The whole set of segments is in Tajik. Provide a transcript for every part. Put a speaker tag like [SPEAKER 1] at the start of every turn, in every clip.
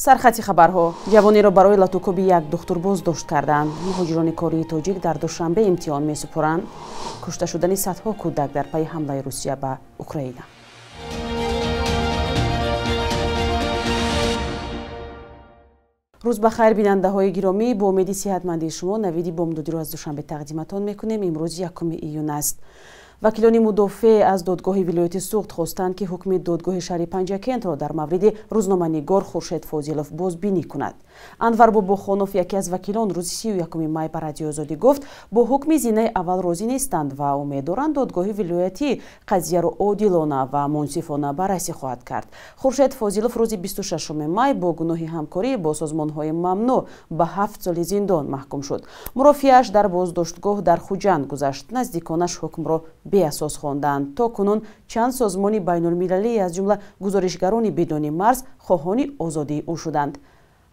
[SPEAKER 1] Сархати хабарҳо. Ҷавонеро барои латукӯби як духтур боздошт карданд. Муҳоҷирони кории тоҷик дар Душанбе имтиҳон месупоранд. Кушта шудани садҳо кӯдак дар пайи ҳамлаи Русия ба Украина. Рӯз ба хайр, бинандаҳои гиромӣ. Бо умеди сиҳатмандии шумо навиди бомдодиро аз Душанбе тақдиматон мекунем. Имрӯз 1 июн аст. Вакилони мудофеъ аз додгоҳи вилояти Суғд хостанд, ки ҳукми додгоҳи шаҳри Панҷакентро дар мавриди рӯзноманигор Хуршед Фозилов бозбинӣ кунад. Анвар Бобохонов, яке аз вакилон, рӯзи 31 май ба Радиои Озодӣ гуфт, бо ҳукми зинаи аввал розӣ нестанд ва умед доранд, додгоҳи вилоятӣ қазияро одилона ва мунсифона баррасӣ хоҳад кард. Хуршед Фозилов рӯзи 26 май бо гуноҳи ҳамкорӣ бо созмонҳои мамнӯъ ба 7 соли зиндон маҳкум шуд. Мурофиааш дар боздоштгоҳ дар Хуҷанд гузашт. Наздиконаш ҳукмро беасос хонданд. То кунун чанд созмони байнулмилалӣ, аз ҷумла гузоришгарони бидуни марз, хоҳони озодии ӯ шуданд.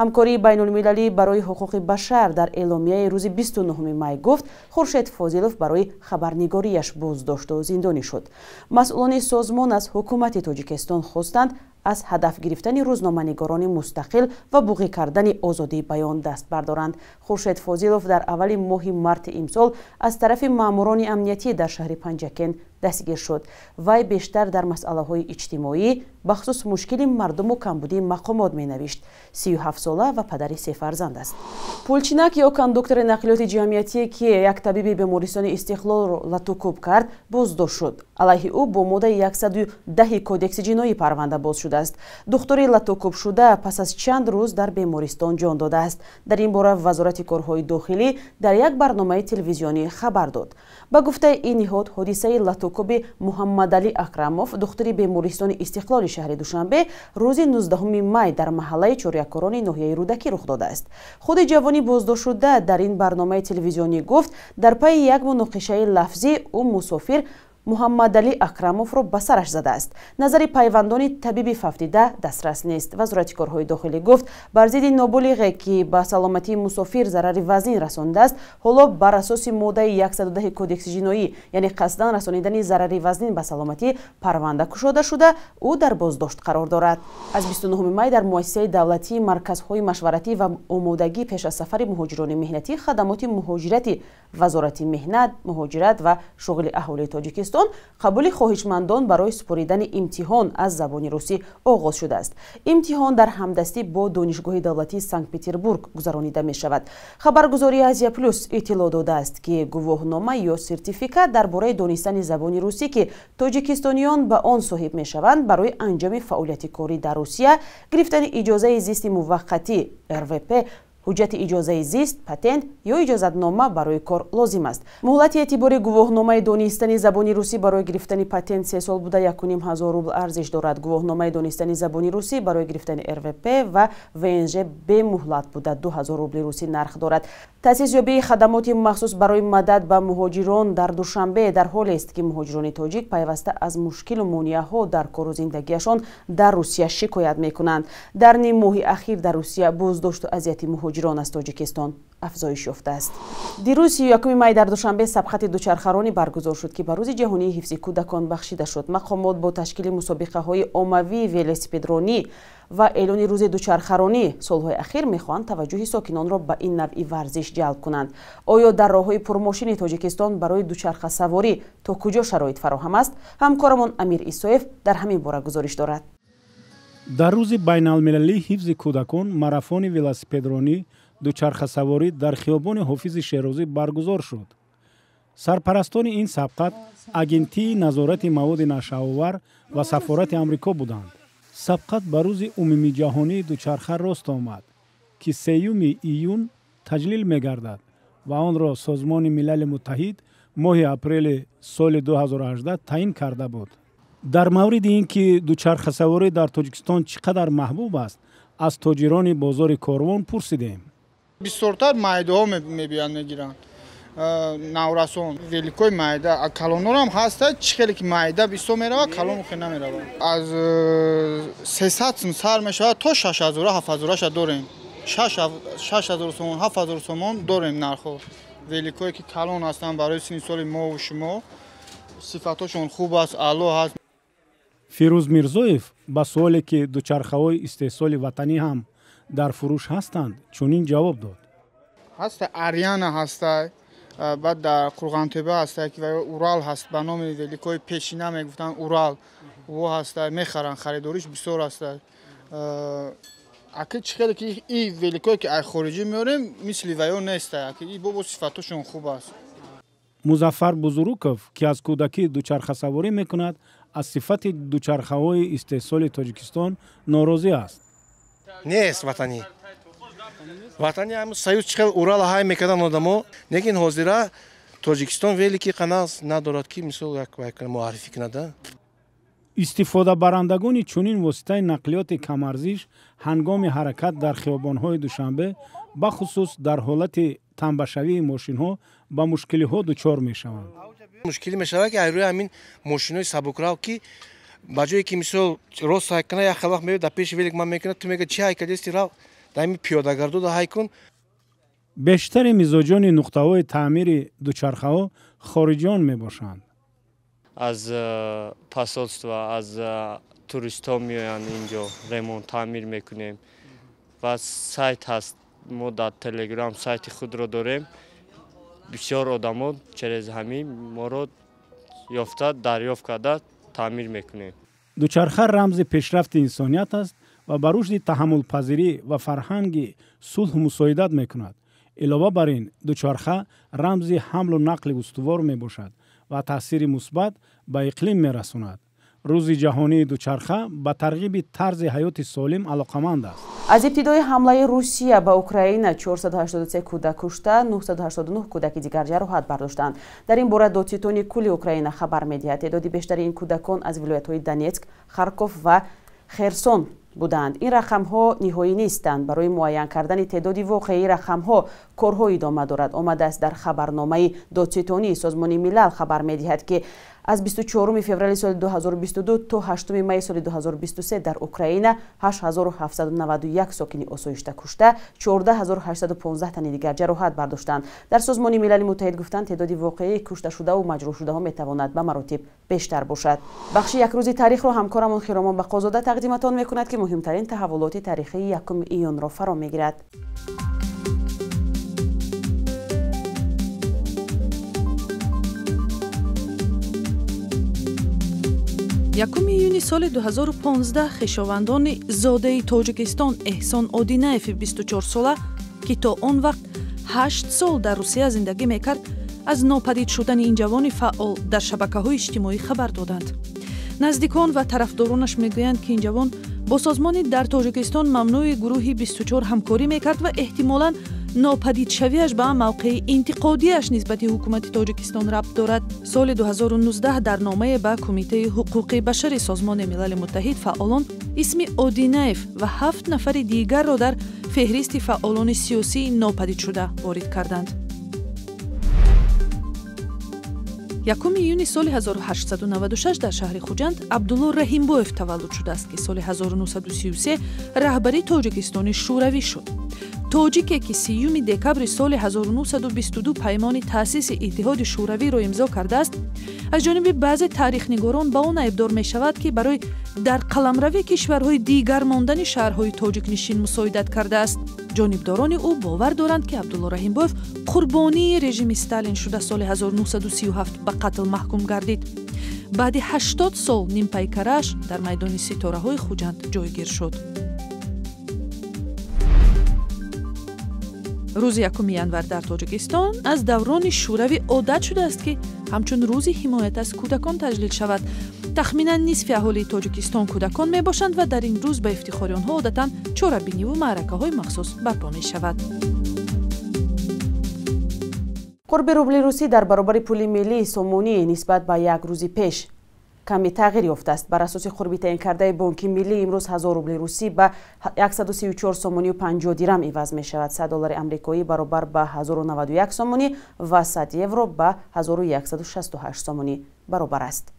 [SPEAKER 1] Ҳамкории байнулмилалӣ барои ҳуқуқи башар дар эъломияи рӯзи 29 май гуфт, Хуршед Фозилов барои хабарнигорияш боздошту зиндонӣ шуд. Масъулони созмон аз ҳукумати Тоҷикистон хостанд, аз ҳадаф гирифтани рӯзноманигорони мустақил ва буғӣ кардани озодии баён даст бардоранд. Хуршед Фозилов дар аввали моҳи марти имсол аз тарафи маъмурони амниятӣ дар шаҳри Панҷакент дастгир шуд. Вай бештар дар масъалаҳои иҷтимоӣ, бахусус мушкили мардуму камбудии мақомот менавишт. 37сола ва падари се фарзанд аст. Пулчинак ё кондуктори нақлиёти ҷамъиятие, ки як табиби бемористони Истиқлолро латукӯб кард, боздошт шуд. Алайҳи ӯ бо моддаи 110 Кодекси ҷиноӣ парванда боз шудааст. Духтури латукӯбшуда пас аз чанд рӯз дар бемористон ҷон додааст. Дар ин бора Вазорати корҳои дохилӣ дар як барномаи телевизионӣ хабар дод. Ба гуфтаи ин ниҳод, ҳодисаи латукӯби Муҳаммадалӣ Акрамов, духтури бемористони Истиқлоли шаҳри Душанбе, рӯзи 19 май дар маҳаллаи Чоряккорони ноҳияи Рӯдакӣ рух додааст. Худи ҷавони боздоштшуда дар ин барномаи телевизионӣ гуфт, дар пайи як муноқишаи лафзӣ ӯ мусофир Муҳаммадалӣ Акрамовро ба сараш задааст. Назари пайвандони табиби фавтида дастрас нест. Вазорати корҳои дохилӣ гуфт, бар зидди ноболиғе, ки ба саломатии мусофир зарари вазнин расондааст, ҳоло бар асоси моддаи 110 Кодекси ҷиноӣ, яъне қасдан расонидани зарари вазнин ба саломатӣ, парванда кушода шуда, ӯ дар боздошт қарор дорад. Аз 29 май дар муассисаи давлатии марказҳои машваратӣ ва омодагӣ пеш аз сафари муҳоҷирони меҳнатӣ хадамоти муҳоҷирати Вазорати меҳнат, муҳоҷират ва шуғли аҳолии Тоҷикистон қабули хоҳишмандон барои супоридани имтиҳон аз забони русӣ оғоз шудааст. Имтиҳон дар ҳамдастӣ бо Донишгоҳи давлатии Санкт-Петербург гузаронида мешавад. Хабаргузории Азия Плюс иттилоъ додааст, ки гувоҳнома ё сертификат дар бораи донистани забони русӣ, ки тоҷикистониён ба он соҳиб мешаванд, барои анҷоми фаъолияти корӣ дар Русия, гирифтани иҷозаи зисти муваққатӣ РВП, ҳуҷҷати иҷозаи зист, патент ё иҷозатнома барои кор лозим аст. Муҳлати эътибори гувоҳномаи донистани забони русӣ барои гирифтани патент 3 сол буда 1500 рубл арзиш дорад. Гувоҳномаи донистани забони русӣ барои гирифтани РВП ва ВНЖ бемуҳлат буда 2000 рубли русӣ нарх дорад. Таъсисёбии хадамоти махсус барои мадад ба муҳоҷирон дар Душанбе дар ҳолест, ки муҳоҷирони тоҷик пайваста аз мушкилу монеаҳо дар кору зиндагиашон дар Русия шикоят мекунанд. Дар ним моҳи ахир дар Русия боздошту азияти муҳоҷирон аз Тоҷикистон афзоиш ёфтааст. Дирӯз 31 май дар Душанбе сабқати дучархаронӣ баргузор шуд, ки ба рӯзи ҷаҳонии ҳифзи кӯдакон бахшида шуд. Мақомот бо ташкили мусобиқаҳои оммавии велосипедронӣ ва эълони рӯзи дучархаронӣ солҳои ахир мехоҳанд таваҷҷӯҳи сокинонро ба ин навъи варзиш ҷалб кунанд. Оё дар роҳҳои пурмошини Тоҷикистон барои дучархасаворӣ то куҷо шароит фароҳам аст? Ҳамкорамон Амир Исоев дар ҳамин бора гузориш дорад.
[SPEAKER 2] Дар рӯзи байналмилалии ҳифзи кӯдакон марафони велосипедронӣ дучархасаворӣ дар хиёбони Ҳофизи Шерозӣ баргузор шуд. Сарпарастони ин сабқат Агентии назорати маводи нашъаовар ва Сафорати Амрико буданд. Сабқат ба рӯзи умумиҷаҳонии дучарха рост омад, ки 3 июн таҷлил мегардад ва онро Созмони Милали Муттаҳид моҳи апрели соли 2018 таъин карда буд. Дар мавриди ин ки дучархасаворӣ дар Тоҷикистон чӣ қадар маҳбуб аст, аз тоҷирони бозори Корвон пурсидем.
[SPEAKER 3] Бисёртар майдаҳо мебиёянд, мегиранд. Наврасон, великои майда, калонорам ҳаста, чӣ хеле ки майда бисёр меравад, калон хеле намеравад. Аз 300 сум сар мешавад то 6000, 7000 дорем. 6000 сомон, 7000 сомон дорем нархҳо. Великое ки калон ҳастанд барои синни соли мо ва шумо, сифатҳошон хуб аст, аъло ҳаст.
[SPEAKER 2] Фирӯз Мирзоев ба суоле, ки дучархаҳои истеҳсоли ватанӣ ҳам дар фурӯш ҳастанд, чунин ҷавоб дод.
[SPEAKER 3] Ҳаста Ариана ҳаста, баъд дар Қурғонтеппа ҳаста, ки Урал ҳаст, ба номи великои пешина мегуфтанд Урал, во ҳаста, мехаранд, харидориш бисёр ҳаста. Аки чӣ хеле ки и великое ки ай хориҷӣ меорем, мисли ваё неста, аки и бобо сифатошон хуб аст.
[SPEAKER 2] Музаффар Бузуруков, ки аз кӯдакӣ дучархасаворӣ мекунад, аз сифати дучархаҳои истеҳсоли Тоҷикистон норозӣ аст.
[SPEAKER 4] Нест ватанӣ. Ватанӣ ҳам союз чӣ хел Урала ҳай мекардан одамо, лекин ҳозира Тоҷикистон велики қаназ надорад, ки мисол як муаррифӣ кунад.
[SPEAKER 2] Истифодабарандагони чунин воситаи нақлиёти камарзиш ҳангоми ҳаракат дар хиёбонҳои Душанбе, бахусус дар ҳолати тамбашавии мошинҳо, ба мушкилиҳо дучор мешаванд.
[SPEAKER 4] Мушкилӣ мешавад, ки айрӯи ҳамин мошинҳои сабукрав, ки ба ҷое ки мисол рост ҳай кунад, як хел вақт меояд дар пеши велик ман мекунад, ту мегӯяд чӣ ҳай кардисти, рав дар ҳамин пиёдагардода ҳай кун.
[SPEAKER 2] Бештари мизоҷони нуқтаҳои таъмири дучархаҳо хориҷиён мебошанд.
[SPEAKER 5] Аз посольство, аз туристҳо меоянд инҷо, ремонт таъмир мекунем ва сайт ҳаст, мо дар Телеграм сайти худро дорем. Бисёр одамо через ҳамин моро ёфта, дарёфт карда таъмир мекунем.
[SPEAKER 2] Дучарха рамзи пешрафти инсоният аст ва ба рушди таҳаммулпазирӣ ва фарҳанги сулҳ мусоидат мекунад. Илова бар ин, дучарха рамзи ҳамлу нақли устувор мебошад ва таъсири мусбат ба иқлим мерасонад. Рӯзи ҷаҳонии дучарха ба тарғиби тарзи ҳаёти солим алоқаманд аст.
[SPEAKER 1] Аз ибтидои ҳамлаи Русия ба Украина 483 кӯдак кушта, 989 кӯдаки дигар ҷароҳат бардоштанд. Дар ин бора додситони кулли Украина хабар медиҳад. Теъдоди бештари ин кӯдакон аз вилоятҳои Донецк, Харков ва Херсон буданд. Ин рақамҳо ниҳоӣ нестанд. Барои муайян кардани теъдоди воқеии рақамҳо корҳо идома дорад. Омадааст дар хабарномаи додситонии Созмони Милал хабар медиҳад, ки аз 24 феврали соли 2022 то 8 майи соли 2023 дар Украина 8791 сокини осоишта кушта, 14815 тани дигар ҷароҳат бардоштанд. Дар Созмони Милали Муттаҳид гуфтанд, теъдоди воқеии кушташудаву маҷрӯҳшудаҳо метавонад ба маротиб бештар бошад. Бахши якрӯзи таърихро ҳамкорамон Хиромон Бақозода тақдиматон мекунад, ки муҳимтарин таҳаввулоти таърихии 1 июнро фаро мегирад.
[SPEAKER 6] Якуми июни соли 2015 хешовандони зодаи Тоҷикистон Эҳсон Одинаеви 24-сола, ки то он вақт 8 сол дар Русия зиндагӣ мекард, аз нопадид шудани ин ҷавони фаъол дар шабакаҳои иҷтимоӣ хабар доданд. Наздикон ва тарафдоронаш мегӯянд, ки ин ҷавон бо созмони дар Тоҷикистон мамнӯи гурӯҳи 24 ҳамкорӣ мекард ва эҳтимолан нопадидшавиаш ба мавқеи интиқодиаш нисбати ҳукумати Тоҷикистон рабт дорад. Соли 2019 дар номае ба Кумитаи ҳуқуқи башари Созмони Милали Муттаҳид фаъолон исми Одинаев ва 7 нафари дигарро дар феҳристи фаъолони сиёсии нопадидшуда ворид карданд. 1 июни соли 1896 дар шаҳри Хуҷанд Абдулло Раҳимбоев таваллуд шудааст, ки соли 1933 раҳбари Тоҷикистони Шӯравӣ шуд. Тоҷике, ки 30 декабри соли 1922 паймони таъсиси Иттиҳоди Шӯравиро имзо кардааст, аз ҷониби баъзе таърихнигорон ба он айбдор мешавад, ки барои дар қаламрави кишварҳои дигар мондани шаҳрҳои тоҷикнишин мусоидат кардааст. Ҷонибдорони ӯ бовар доранд, ки Абдулло Раҳимбоев қурбонии режими Сталин шуда соли 1937 ба қатл маҳкум гардид. Баъди 80 сол нимпайкараш дар майдони ситораҳои Хуҷанд ҷойгир шуд. Рӯзи 1 январ дар Тоҷикистон аз даврони Шӯравӣ одат шудааст, ки ҳамчун рӯзи ҳимоят аз кӯдакон таҷлил шавад. Тахминан нисфи аҳолии Тоҷикистон кӯдакон мебошанд ва дар ин рӯз ба ифтихори онҳо одатан чорабиниву маъракаҳои махсус барпо мешавад.
[SPEAKER 1] Қурби рубли русӣ дар баробари пули миллии сомонӣ нисбат ба як рӯзи пеш каме тағйир ёфтааст. Бар асоси қурби таъинкардаи Бонки Миллӣ имрӯз 1000 рубли русӣ ба 134 сомонию 50 дирам иваз мешавад. 100 доллари амрикоӣ баробар ба 1091 сомонӣ ва 100 евро ба 1168 сомонӣ баробар аст.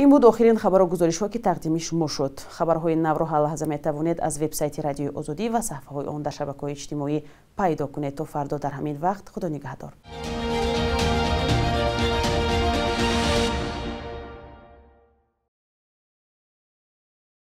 [SPEAKER 1] Ин буд охирин хабару гузоришҳо, ки тақдими шумо шуд. Хабарҳои навро ҳар лаҳза метавонед аз вебсайти Радиои Озодӣ ва саҳифаҳои он дар шабакаҳои иҷтимоӣ пайдо кунед. То фардо дар ҳамин вақт, Худо нигаҳдор.